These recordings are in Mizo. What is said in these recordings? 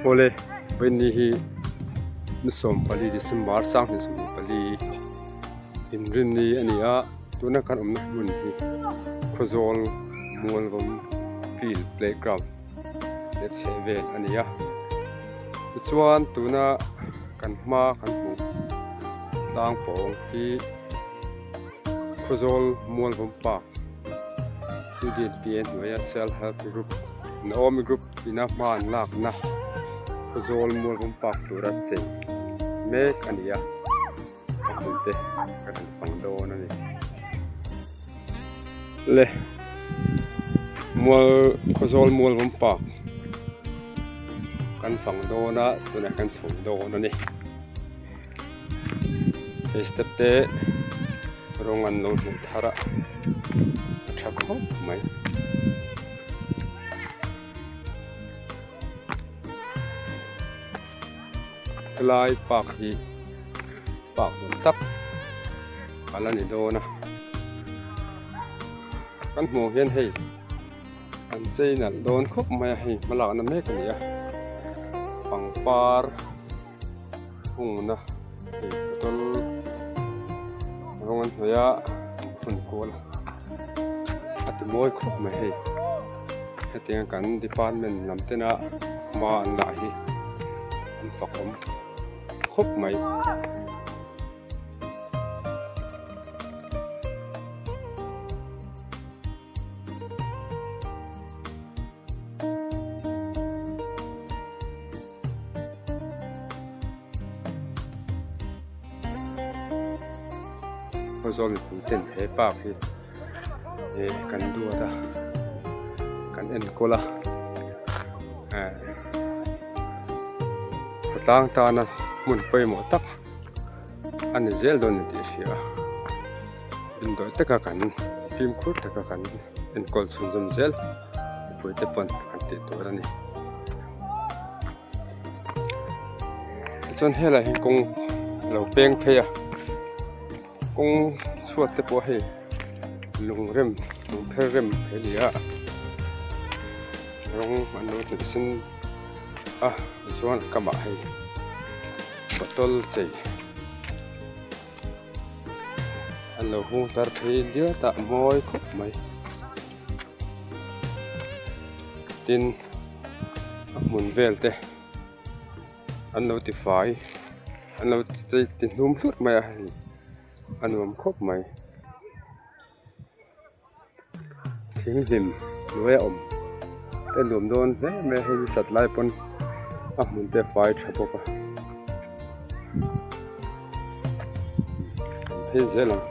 Awle vawiin hi ni 14 December 2024 inrinni a ni a tuna kan awmna hmun hi Khawzawl Mualvawm field playground leh chheh vel a ni a tichuan tuna kan hma kan hmuh tlang pawng hi Khawzawl Mualvawm park UDP hnuaia self help group Naomi group ina hma an lakna Khawzawl Mualvawm park tura chei mek a ni a a hmun te kan han fang dawn a ni le mual Khawzawl Mualvawm park kan fang dawn a tunah kan chho dawn a ni. Hei step te rawng an lo hmuh thar a a tha khawp mai. Helai park hi park nuam tak a la ni dawn a kan hmuh hian hei an chei nalh dawn khawp mai a hei hmalakna mek a ni a pangpar. Hungna hei bottle rawng an hnawih a an phun kual a ti mawi khawp mai hei hetiang kan department lam tena hma an lah hi an fak awm khawp mai. Khawzawl mipui ten he park hi eh kan duat a kan enkawl a eh khawtlang tana hmun pawimawh tak a ni zel dawn a ni tih a hria a indawi taka kan fimkhur taka kan enkawl chhunzawm zel mipui te pawn kan tih tur a ni. Tichuan helaiah hian kawng a lo peng phei a kawng chhuat te pawh hei lung rem lung pher rem a ni a rawng an lo hnawih sen a tichuan a kamah hei bottle chei an lo hung tlar phei diat a mawi khawp mai tin a hmun vel te an lo ti fai an lo ti hnum hlut mai a hei a nuam khawp mai thing hlim hnuai a awm te nuam dawn hle mai a hei ni sat lai pawn a hmun te a fai tha bawk a an phei zel ang.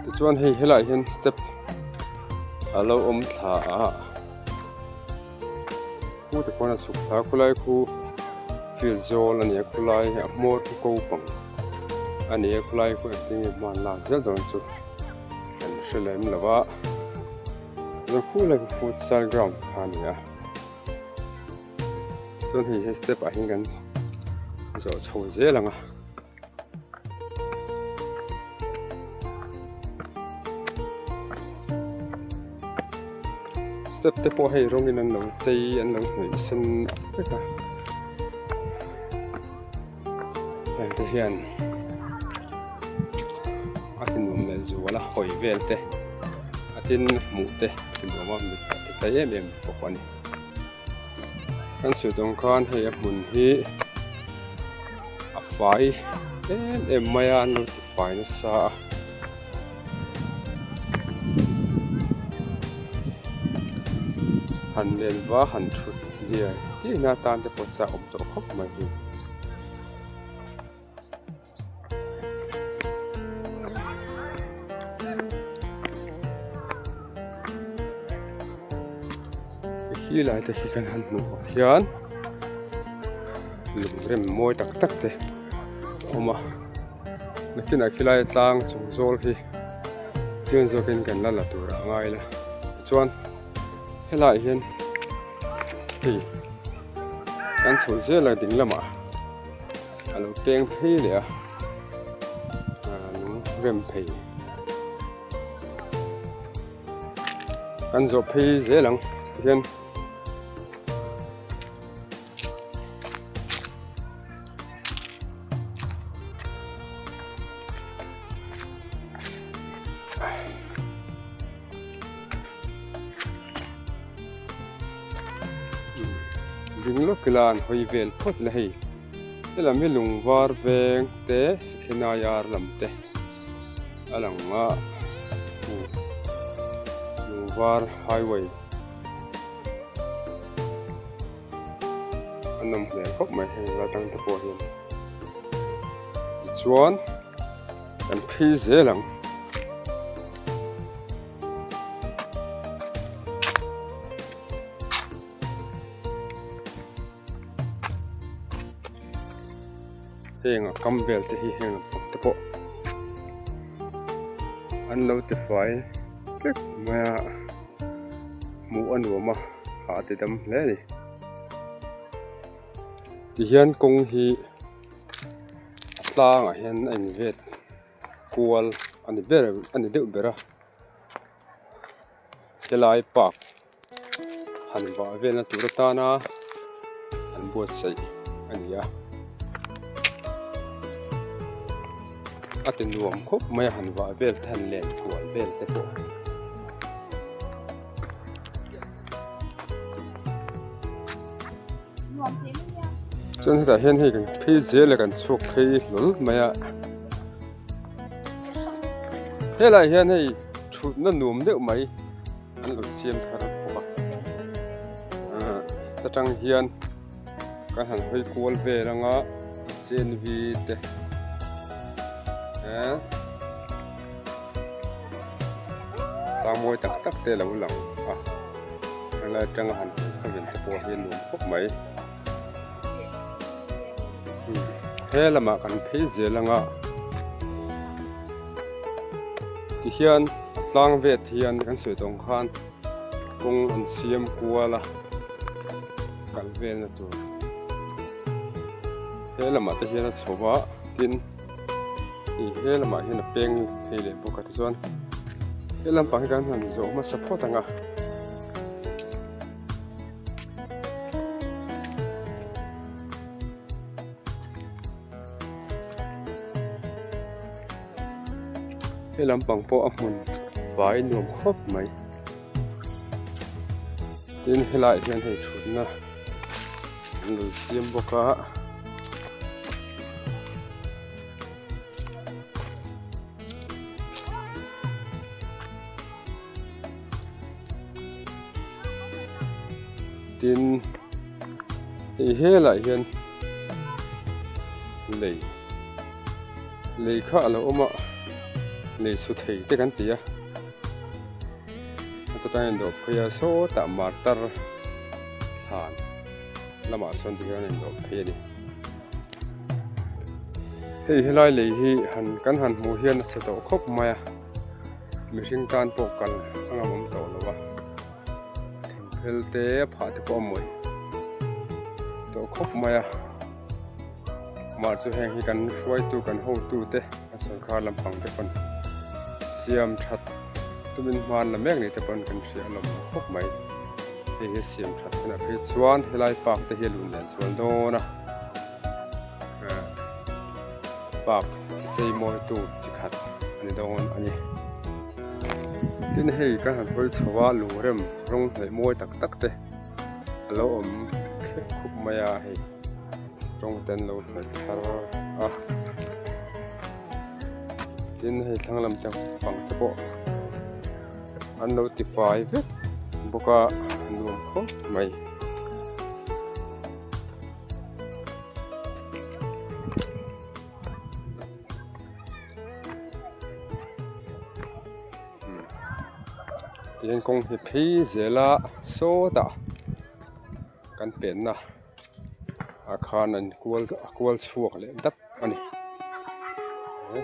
Tichuan hei helaiah hian step a lo awm thla a khu te khuan a chhuk thla a khulai khu field zawl a ni a khulai a hmawr khu ko pang a ni a khulai khu engtin nge hma an lak zel dawn chu kan hre lem lo va chuan khulai khu futsal ground kha a ni a. Chuan hei he step ah hian kan zawh chho zel ang a. Step te pawh hei rawngin an lo chei an lo hnawih sen vek a. Heng te hian a ti nuam leh zual a hawi vel te a tin hmuh te a ti nuam a mit a ti tlai em em bawk a ni. Kan sawi tawng khan hei a hmun hi a fai em em mai a an lo ti fai nasa a. Han len va han thut diai diai na atan te pawh chak awm tawh khawp mai hi. Hi lai te hi kan han hmuh bawk hian lung rem mawi tak tak te a awm a nakinah khilai tlang chung zawl hi chiang zawkin kan la la tur ah a ngai la tichuan helaiah hian hei kan chhoh zel a ding lamah. A lo peng phei leh a ah lung rem phei. Kan zawh phei zel ang tihian. Ding lawk ila an hawi vel phawt la hei helam hi lung var veng te Sikhenaiar lam te a lang a lung var highway a nawm hmel khawp mai heng la tang te pawh hian tichuan kan phei zel ang. Heng a kam vel te hi heng lampang te pawh an lo ti fai vek mai a hmuh a nuam a hah a ti dam hle a ni tihian kawng hi a tlangah hian a invet kual a ni ber a ni deuh ber a helai park han vah velna tur atana an buatsaih a ni a a ti nuam khawp mai a han vah vel te han len kual vel te pawh. Chuan hetah hian hei kan phei zel a kan chhuak phei hlawl mai a helaiah hian hei thutna nuam deuh mai an lo siam thar bawk a ah ta tang hian kan han hawi kual vel anga cnv te eh tlang mawi tak tak te a lo lang a helai atanga han ka ven te pawh hi a nuam khawp mai he lamah kan phei zel anga tihian tlang vet hian kan sawi tawng khan kawng an siam kual a kal velna tur he lamah te hian a chho a tin ih he lamah hian a peng phei leh bawk a tichuan he lampang hi kan han zawh hmasa phawt ang a. He lampang pawh a hmun fai nuam khawp mai tin helaiah hian hei thutna an lo siam bawk a. Tin hei helaiah hian lei lei kha a lo awm a lei su thei te kan ti a heta tang in dawh phei a sawtah martar thlan lamah sawn ti hian a indawh phei a ni hei helai lei hi han kan han hmuh hian a chhe tawh khawp mai a. Mihring tan pawh kal a ngam awm tawh lo a, thingphel te a phah te pawh a mawih tawh khawp mai a, mah chu heng hi kan hruaitu kan hotu te kan sorkar lampang te pawn siam that tumin hman la mek ni te pawn kan hria a lawm khawp mai, hei hi siam that hunah phei chuan helai park te hi a lun leh zual dawn a. Park chi chei mawi tu chi khat a ni dawn a ni. Tin hei kan han hawi chho a lungrem rawng hnaih mawi tak tak te a lo awm khep khup mai a hei rawng te an lo hnawih thar a. Tin hei thlang lam te pang te pawh an lo ti fai vek bawk a nuam khawp mai. Tihian kawng hi phei zel a sawtah kan penna ah khan an kual a kual chhuak leh dap a ni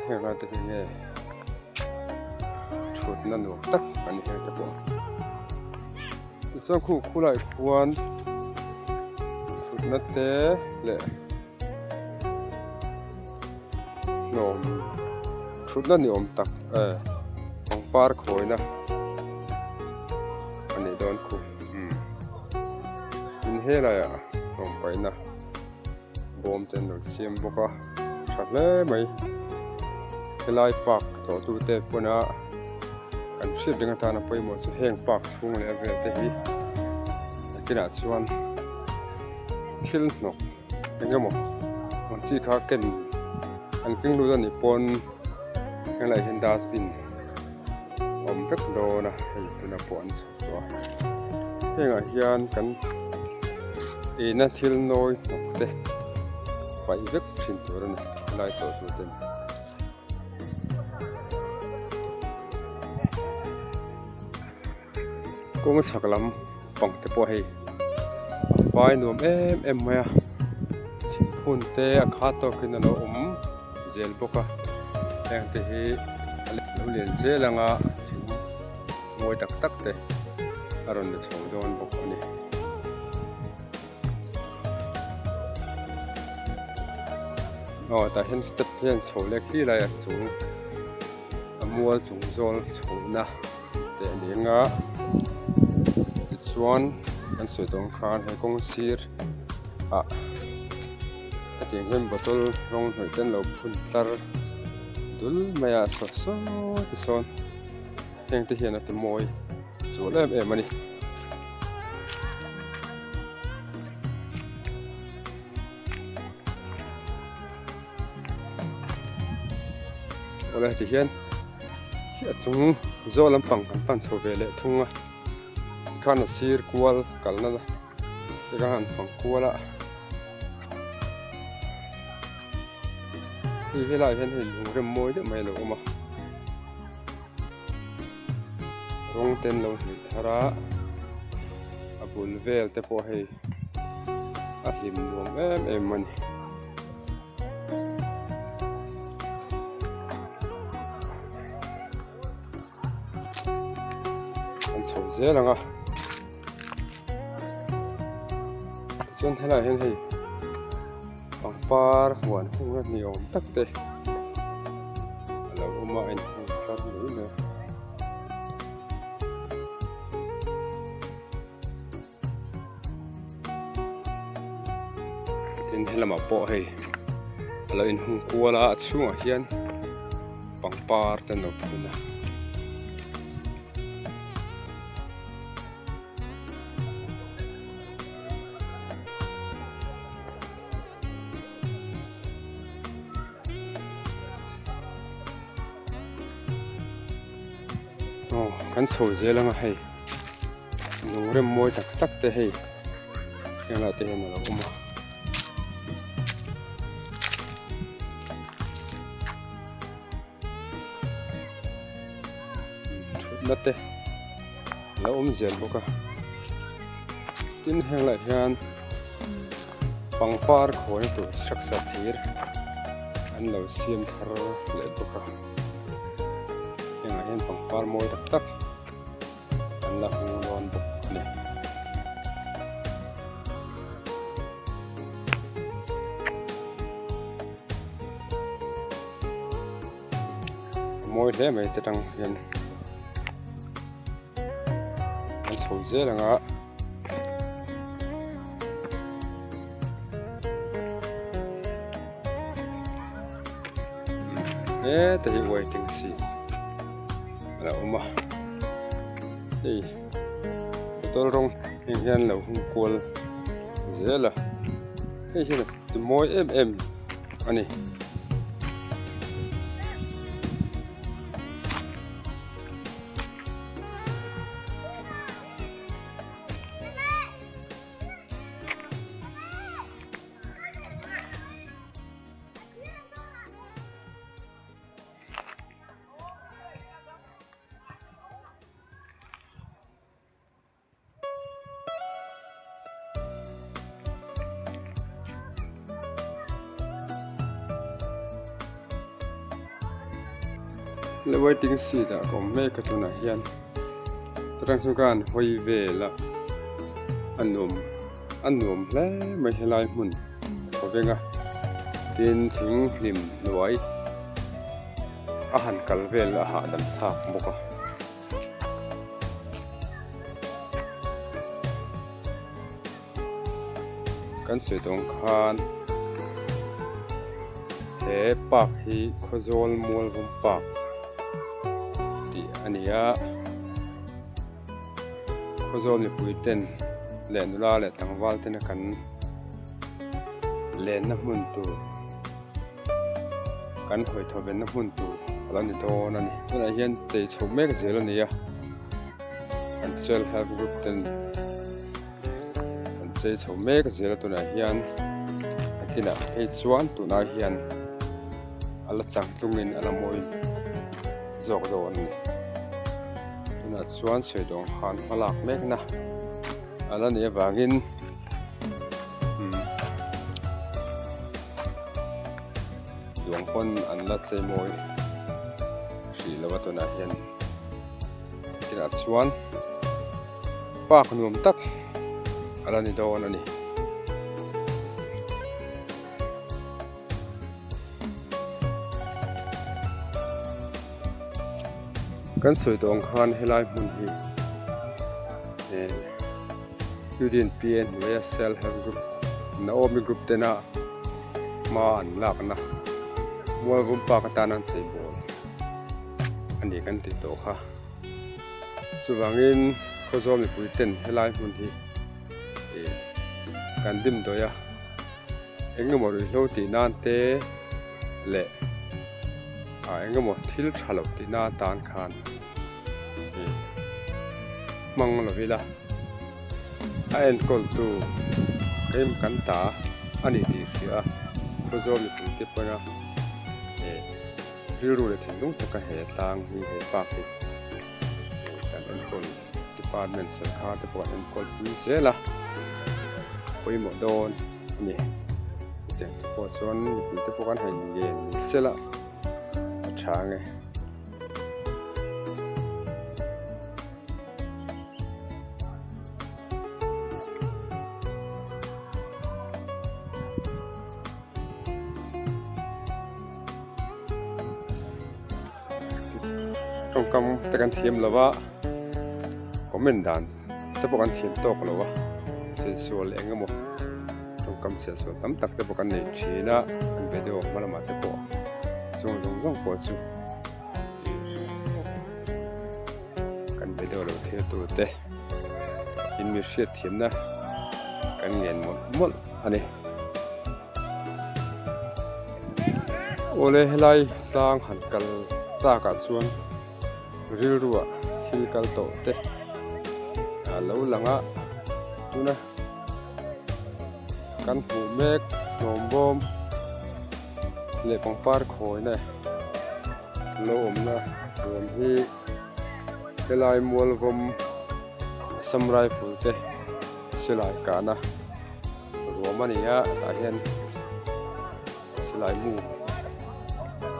heng lai te hi nge thutna nuam tak a ni heng te pawh. Tichuan khu khulai khuan thutna te leh hnawm thutna ni awm tak eh pangpar khawina. dawn khu umm tin helaiah rawng paihna bawm te an rawn siam bawk a tha hle mai helai park tlawh tu te pawna kan hriat reng atana pawimawh chu heng park chhung leh a vel te hi nakinah chuan thil hnawk eng emaw ang chi kha ken an keng lut anih pawn helaiah hian dustbin a awm vek dawn a hei tunah pawh an chhawp tawh a hengah hian kan eina thil nawi hnawk te paih vek thin tur a ni helai tawh tur ten. Kawng chhak lam pang te pawh hei a fai nuam em em mai a thingphun te a khat tawkin a lo awm zel bawk a heng te hi a lo lian zel anga thing mawi tak tak te a rawn ni chho dawn bawk a ni. Aw tah hian step hian chho leh khi lai a chung a mual chung zawl chhohna te a ni ang a tichuan kan sawi tawh ang khan he kawng sir ah hetiang hian bottle rawng hnawih te an lo phun tlar dul mai a saw saw ti sawn heng te hian a ti mawi zual em em a ni. Awle ti hian hi a chung zawl lampang kan pan chho ve leh thung a tikhan a sir kual kalna te kha han fang kual a hei helaiah hian hei lung rem mawi deuh mai a lo awm a rawng te an lo hnih thar a a bul vel te pawh hei a hlim nuam em em a ni. An chho zel ang a tichuan helaiah hian hei pangpar huan hungna ni awm tak te a lo awm a a inhung thar mai mai a. Tin helamah pawh hei a lo inhung kual a a chhungah hian pangpar te an lo phun a. Aw kan chho zel ang a hei. Lung rem mawi tak tak te hei helai te hian a lo awm a. Thutna te a lo awm zel bawk a tin helaiah hian pangpar khawina tur structure thir an lo siam thar leh bawk a hengah hian pangpar mawi tak tak. An la hmu dawn bawk a ni. A mawi hle mai te tang hian an chho zel ang a. Heta hi waiting seat a lo awm a hei bottle rawng heng hian lo hung kual zel a hei hian a ti mawi em em a ni. Le waiting seat ah ka awm mek a tunah hian chutang chu khan hawi vel a a nuam a nuam hle mai helai hmun ka veng a tin thing hlim hnuai a han kal vel a hahdam thlak bawk a. Kan sawi tawng khan he park hi Khawzawl Mualvawm Park tih a ni a, Khawzawl mipui ten leh nula leh tlangval tena kan lenna hmun tur kan hawi thaw venna hmun tur a lo ni dawn a ni. Tunah hian chei chho mek zel a ni a, an self help group ten. An chei chho mek zel a tunah hian a kinah phei chuan tunah hian a la chang tlungin a la mawi zawk dawn a ni tunah chuan sawi dawng han hma lak mek na a la nih avangin umm duang pawn an la chei mawi hrih lo a tunah hian kinah chuan. Park nuam tak a la ni dawn a ni. Kan sawi tawh ang khan helai hmun hi eh Union PA hnuaia Self Help Group Naomi Group tena hma an lakna Mualvum Park atana an cheibawl a ni kan tih tawh kha. Chuvangin Khawzawl mipui ten helai hmun hi ih kan dim dawih a, eng emaw ruihhlo tih nan te leh ah eng emaw thil tha lo tih nan tan khan ih hmang lo ila a enkawl tu keimah kan ta a ni tih hria a Khawzawl mipui te pawh ina ih. Rilru leh thinlung taka he tlang hi he park hi kan enkawl department sarkar te pawh an enkawl pui zel a pawimawh dawn a ni chutiang te pawh chuan mipui te pawh kan han ngen sela a tha ang e. Tawngkam te kan thiam lo a comment dan te pawh kan thiam tawk lo a sensual eng emaw tawngkam chhiahsual tam tak te pawh kan nei thin a kan video hma lamah te pawh chung zawng zawng pawh chu kan video lo thil tur te in mi hriat thiamna kan ngen mawlh mawlh a ni. Awle helai tlang han kal takah chuan rilruah thil kal tawh te a lo lang a tuna kan hmuh mek hnawm bawm leh pangpar khawina lo awmna ruam hi helai mualvawm Assam Rifle te silai kahna. Ruam a ni a tah hian silai mu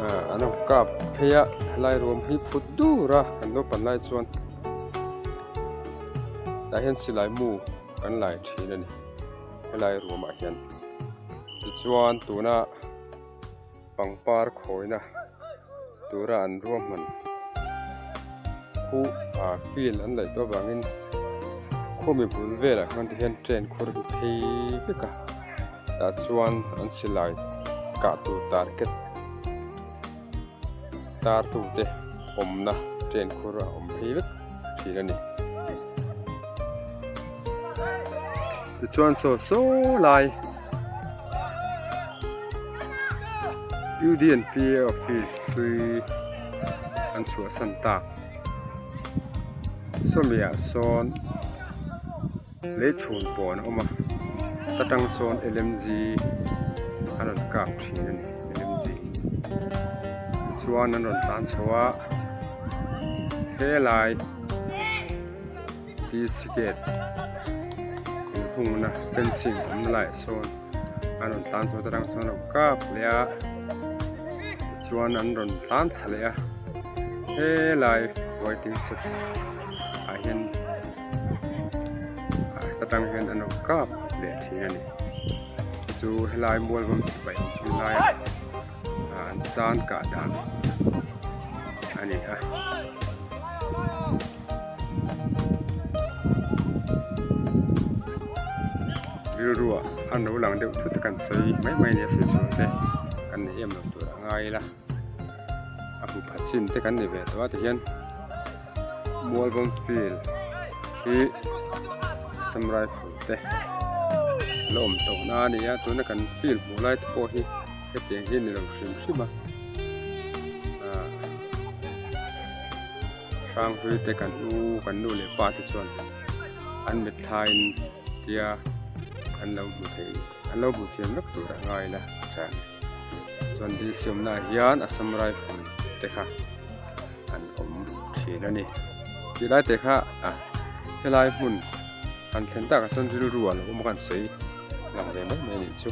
ah an rawn kap phei a helai ruam hi phut dur a kan naupan lai chuan tah hian silai mu kan lai thin a ni helai ruamah hian tichuan tuna pangpar khawina tura an ruahman khu ah field an laih tawh avangin khawmi bul velah khan ti hian train khur hi phei vek a tah chuan an silai kah tur target tar tute awmna train khur a awm phei vek thin a ni. Tichuan saw saw lai UDNP office hlui an chhuahsan tak sawmiah sawn lei chhun pawn a awm a ta tang sawn LMG an rawn kap thin a ni LMG tichuan an rawn tlan chho a helai T C gate inhungna fencing awmna laiah sawn an rawn tlan chho ta rang chuan a rawn kap leh a tichuan an rawn tlan thla leh a helai waiting shed ah hian ta tang hian an rawn kap leh thin a ni chu helai mualvawm sipai awm hun laia an chan kah dan a ni a. Rilruah a no lang deuh thut a kan sawi mai mai nia sawi chhuah te kan nei em lo tur a ngai ila a hmu phat chin te kan ni ve tawh a tihian Mualbawm field hi Assam Rifle te la awm tawh na a ni a tuna kan field hmuh lai te pawh hi hetiang hi a ni lo hrim hrim a ah hranghlui te kan u kan nu leh pa te chuan an mitthlaiin tia an lo hmu thei an lo hmu thiam vek tur a ngai la tha chuan dil siamna ah hian Assam Rifle te kha an awm thin a ni tih lai te kha ah helai hmun han thlen takah chuan rilru ah lo awm a kan sawi lang ve mai mai a nih chu.